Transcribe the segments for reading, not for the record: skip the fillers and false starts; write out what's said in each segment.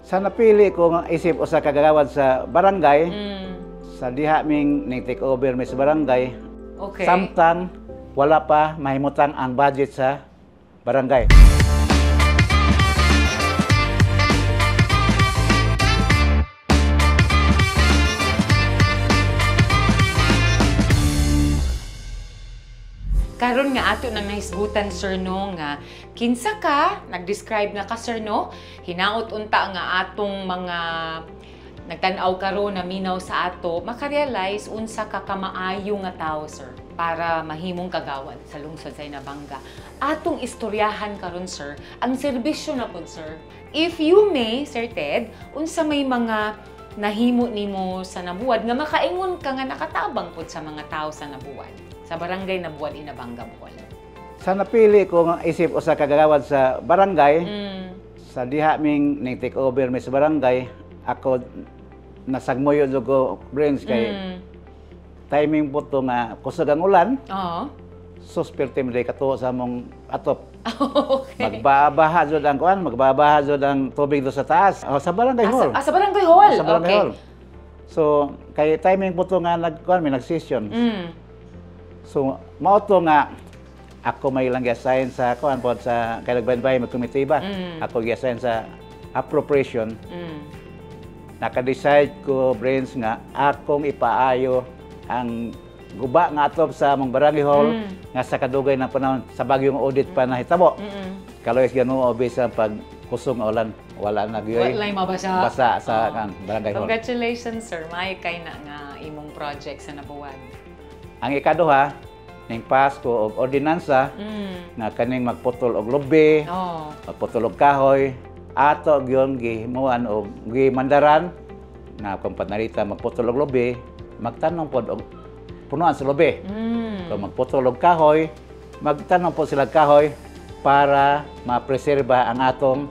Sa napili ko nga isip usa ka kagawad sa barangay, sa diha ming ning take over mi sa barangay, samtang wala pa mahimutang ang budget sa barangay. Karon nga ato nang nahisgutan, sir, no, nga kinsa ka, nag-describe na ka, sir, no, hinaot unta nga atong mga nagtan-aw karon na minaw sa ato makarealize unsa ka kamaayo nga tawo, sir, para mahimong kagawad sa lungsod sa Inabanga. Atong istoryahan karon, sir, ang serbisyo na pud, sir. If you may, Sir Ted, unsa may mga nahimo nimo sa Nabuad nga makaingon ka nga nakatabang pud sa mga tao sa Nabuad, sa barangay Nabuad, Inabanga, Bohol? Sa napili ko nga isip usa ka kagawad sa barangay, sa diha ming ning take over mi sa barangay, ako nasagmoyo jud ko, brains, kay timing po to nga kusog ang ulan, sus, perti mi katuo sa among atop. Magbabaha jud ang kuan, magbabaha jud ang tubig do sa taas. Oh, sa barangay hall. Sa barangay hall. Sa barangay hall. So, kay timing po to nga nagkuan mi, nag-session. So, mao to nga ako may lang gi-assign sa kuan pod sa kay nagbaybay mag committee ba. Ako gi-assign sa appropriation. Naka-decide ko, brains, nga akong ipaayo ang guba nga atop sa among barangay hall nga sa kadugay ng panahon sa bagyong Odette pa nahitabo. Kaloy Ginoo, bisan pag kusog nga ulan, wala na gyud Wala mabasa. basa sa kan barangay hall. Congratulations, sir. Maayo kay na nga imong project sa Nabuad. Ang ikaduha, ning pass ko og ordinansa nga kaning magputol og lubi, magputol og kahoy, ato gyud gihimuan og gimandaran nga kung panarita magputol og lubi, magtanom pod og punuan sa lubi. Kung magputol og kahoy, magtanom pod sila kahoy para mapreserba ang atong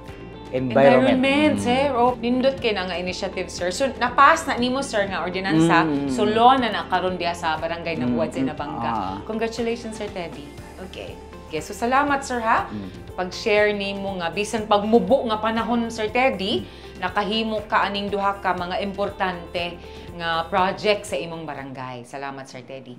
environment. Environment, sir. Oh, nindot kay na nga initiative, sir. So, napass na nimo, sir, nga ordinansa. So, law na nakaron diha sa barangay Nabuad sa Inabanga. Congratulations, Sir Teddy. Okay. Okay, so salamat, sir, ha. Pag-share nimo nga bisan pagmubo nga panahon, Sir Teddy, nakahimo ka aning duha ka mga importante nga project sa imong barangay. Salamat, Sir Teddy.